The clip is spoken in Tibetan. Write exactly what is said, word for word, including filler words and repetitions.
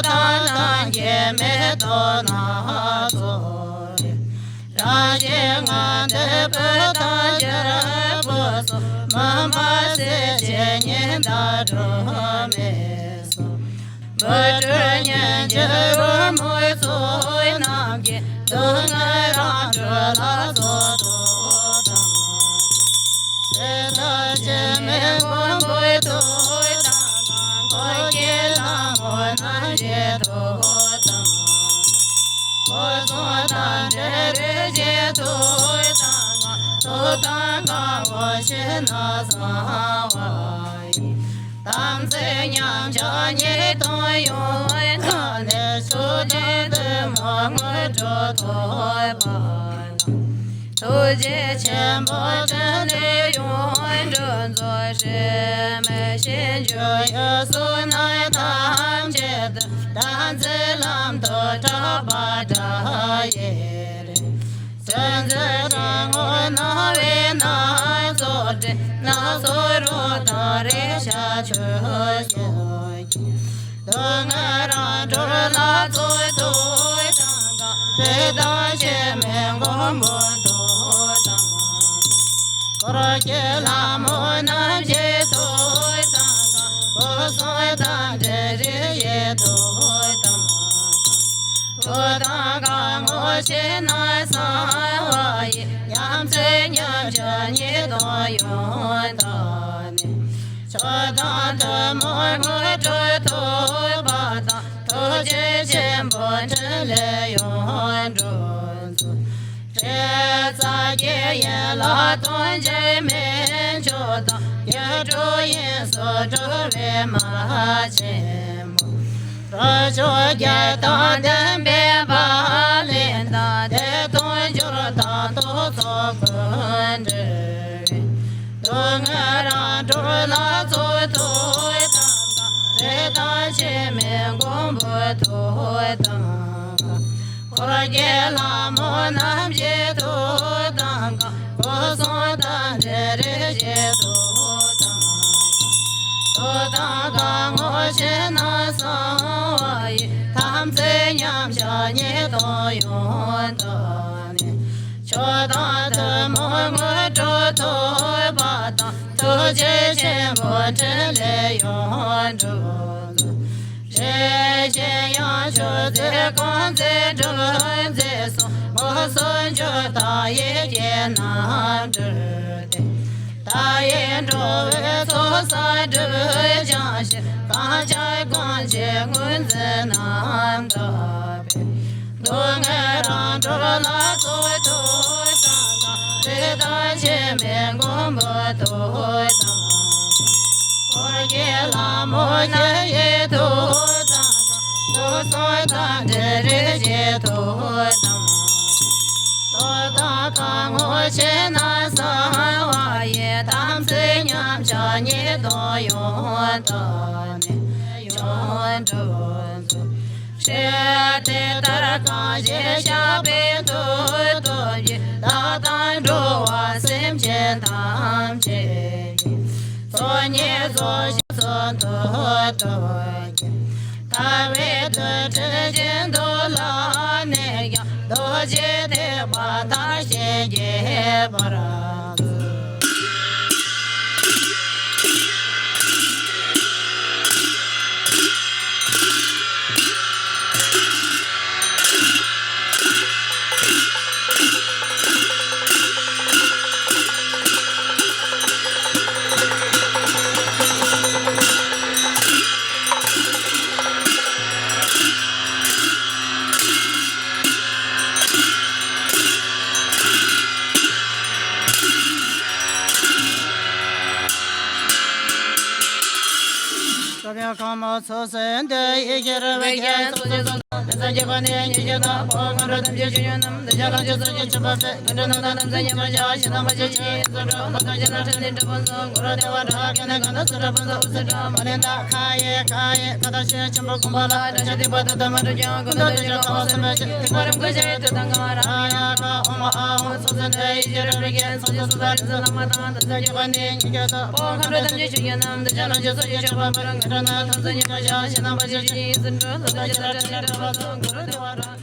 དང་ལྷན་སྐྱེས་མེ་ཏོག་སྣ་ཚོགས་རེ། རང་བཞིན་ངང་དུ་བུ་དང་གྱུར་པོ་སོགས། མུན་པ་སེལ་བྱེད་ཉི་ཟླ་སྒྲོན་མེ་སོགས། འབུ་སྤྲུལ་སྙན་གྱི་རོལ་མོ་ཚོགས། ནམ་མཁའི་སྡུག་བསྔལ་རང་གྲོལ་ལ་སོགས་ཐོག་དང་། དེ་དག་ཕྱི་མའི་མགོན་པོའི་ཐོག་དང་། འཁོར་གྱི་ལྷ་མོ་རྣམ་བཞིའི་ཐོག་དང་། སྐུ་གསུང་ཐམས་ཅད་རིགས་ཀྱི་ཐོག་དང་། ཐོག་དང་གང་བ་ཕྱི་ནང་གསང་བ་ཡི། དམ་ཚིག་ཉམས་ཆག་ཉེས་ལྟུང་ཡོངས་དག་ནས། མཆོག་དང་ཐུན་མོང་དངོས་གྲུབ་ཐོབ་པ་དང་། ཐུགས་རྗེ་ཆེན་པོ་ཕྲིན་ལས་ཡོངས་གྲུབ་མཛོད། སྲིད་མི་ཤེས་འགྱུར་ཡུལ་གསུམ་རྣམས་ཐམས་ཅད་དུ། དམ་ཚིག་ལམ་དུ་གྲགས་པ་དགྲ་ཡི་རིགས། བཙན་འཛུལ་དྲག་མོ་སྣང་བའི་སྣ་ཚོགས་འདྲེན། སྣ་ཚོགས་རོ་དང་རེག་བྱ་ཆོས་སྐྱོང་གིས། སྡུག་བསྔལ་རང་གྲོལ་ལ་སྩོལ་ཐོག་དང་། དེ་དག་ཕྱི་མའི་མགོན་པོའི་ཐོག་དང་། འཁོར་གྱི་ལྷ་མོ་རྣམ་བཞིའི་ཐོག་དང་། སྐུ་གསུང་ཐམས་ཅད་རིགས་ཀྱི་ཐོག་དང་། ཐོག་དང་གང་བ་ཕྱི་ནང་གསང་བ་ཡི། ཉམས་སུ་མྱོང་བྱ་ཉེས་ལྟུང་ཡོངས་དག་ནས། མཆོག་དང་ཐུན་མོང་དངོས་གྲུབ་ཐོབ་པ་དང་། ཐུགས་རྗེ་ཆེན་པོ་ཕྲིན་ལས་ཡོངས་གྲུབ་མཛོད། སྲིད་རྩ་བརྒྱད་ཡན་ལག་སྟོང་གྱི་མི་མཆོག་དང་། ཡིད་འཕྲོག་དབྱིངས་སུ་སྒྲོལ་བའི་མ་ཆེན་མོ། རོ་ཅོག་བརྒྱད་དང་ལྡན་པའི་བ་ལན་དང་། བདེ་སྟོང་འབྱོར་དང་ཏོག་ཙམ་ཀུན་འདུས། སྡུག་བསྔལ་རང་གྲོལ་ལ་སྩོལ་ཐོག་དང་། དེ་དག་ཕྱི་མའི་མགོན་པོའི་ཐོག་དང་། འཁོར་གྱི་ལྷ་མོ་རྣམ་བཞིའི་ཐོག་དང་། སྐུ་གསུང་ཐམས་ཅད་རིགས་ཀྱི་ཐོག་དང་། ཐོག་དང་གང་བ་ཕྱི་ནང་གསང་བ་ཡི། དམ་ཚིག་ཉམས་ཆག་ཉེས་ལྟུང་ཡོངས་དག་ནས། མཆོག་དང་ཐུན་མོང་དངོས་གྲུབ་ཐོབ་པ་དང་། ཐུགས་རྗེ་ཆེན་པོ་ཕྲིན་ལས་ཡོངས་གྲུབ་མཛོད། རིན་ཆེན་དབྱངས་ཕྱུག་མཛེས་རྐང་མཛེས་སྒྲུབ་མཛེས་གསུམ། མངོན་སུམ་གྱུར་མཐའ་ཡས་ཀྱི་རྣམ་སྤྲུལ་ཏེ། མཐའ་ཡས་འགྲོ་བའི་ཚོགས་བསགས་སྒྲིབ་སྦྱང་ཕྱིར། གང་ཕྱག་གང་མཆོད་ངོས་འཛིན་རྣམ་དག་པས། སྡུག་བསྔལ་རང་གྲོལ་ལ་སྩོལ་ཐོག་དང་། དེ་དག་ཕྱི་མའི་མགོན་པོའི་ཐོག་དང་། འཁོར་གྱི་ལྷ་མོ་ཉི་ཤུའི་ཐོག་དང་། སྐུ་གསུང་ཐམས་ཅད་རིགས་ཀྱི་ཐོག་དང་། ཐོག་དང་གང་བ་ཕྱི་ནང་གསང་བ་ཡི། དམ་ཚིག་ཉམས་ཆག་ཉེས་ལྟུང་ཡོངས་དག་ནས། ཡོངས་གྲུབ་མཛོད། སྲིད་དེ་ལྟར་གང་ཞིག་བཤགས་པའི་མཐུ་སྟོབས་ཀྱིས། བདག་དང་འགྲོ་བ་སེམས་ཅན་ཐམས་ཅད་ཀྱི། ཚོགས་གཉིས་རྫོགས་ཤིང་ཚོགས་མཐུ་སྟོབས་ཀྱིས། ཐར་པའི་དོན་ཁྲིད་བྱིན་མདོ་ལ་གནས་ཀྱང་། རྡོ་རྗེ་ཐེག་པ་མཐར་ཕྱིན་གྱི་བར་དུ། སྐྱོབ་པའི་ཁམས་ཚོགས་ཟིན་ཏེ། ཡེ་ཤེས་རབ་རྒྱས་ཚོགས་ཀྱི་ཚོགས། ལྷ་ས་རྒྱལ་བ་ནས་ཉེ་ཞག་དང་། འཁོར་ལྔ་སྒྲ་ཐམས་ཅད་ཆོས་སྐྱོང་རྣམས། འདི་ཕྱག་ལྷ་ཆོས་སྲུང་ཆེ་ཆེན་པོ་སྤེལ། ཀུན་འདུས་རྣམ་དག་རྣམ་གསུམ་ཉི་མ་ཤར། ཞིང་དང་པ་ཆེ་ཆེན་ཡིད་སུ་འགྲོ། ལྷོ་ཕྱོགས་ཕྱི་ནང་ཁྲི་འདུས་འབུམ་ཚོགས། གུ་རུ་ཐེག་པ་ར་ཀ་ནས་ག་ན་སུ་ར་བུམ་ཚོགས། དབུ་སེ་འདྲ་མ་ལེན་ད་ཁ་ཡེ་ཁ་ཡེ་ཁ་ད་ཤེ་ཆེན་པོ་གུང་པ་ལ། བཀྲ་ཤིས་སྡིག་པ་དག་ཏུ་མ་གྲུབ་ཀྱང་། ཀུན་ཏུ་བདེ་གཤེགས་ཁ་བ་སེམས་དཔའ་ཆེ། སྡིག་པ་རིམ་ཀུན་ཞི་བའི་མཐུ་དང་འགལ་བ་ར་ཡ་ཁ་ཨོཾ་ཨཱཿཧཱུྃ་སོགས་སུ་འདྲེན། ཡེ་ཤེས་རབ་རིབ་ཀྱིས་ཚོགས་རྫོགས་སུ་ལ། རིག་འཛིན་བླ་མ་དང་། དེ་ཚེ་རྒྱལ་བ་ནས་ཉེ་ཞག་དང་། འཁོར་ལྔ་སྒྲ་ཐམས་ཅད་ཆོས་སྐྱོང་རྣམས། འདི་ཕྱག་ལྷ་ཆོས་སྲུང་ཆེ་ཆེན་པོ་སྤེལ། ལྔ་སྒྲ་ནི་ཐམས་ཅད་ཉི་མ་ཤར། ཞིང་དང་པ་ཆེ་ཆེན་ཡིད་སུ་འགྲོ། ལྷོ་ཕྱོགས་ཕྱི་ནང་ཁྲི་འདུས་འབུམ་ཚོགས། གུ་རུ་ཐེག་པ་ར་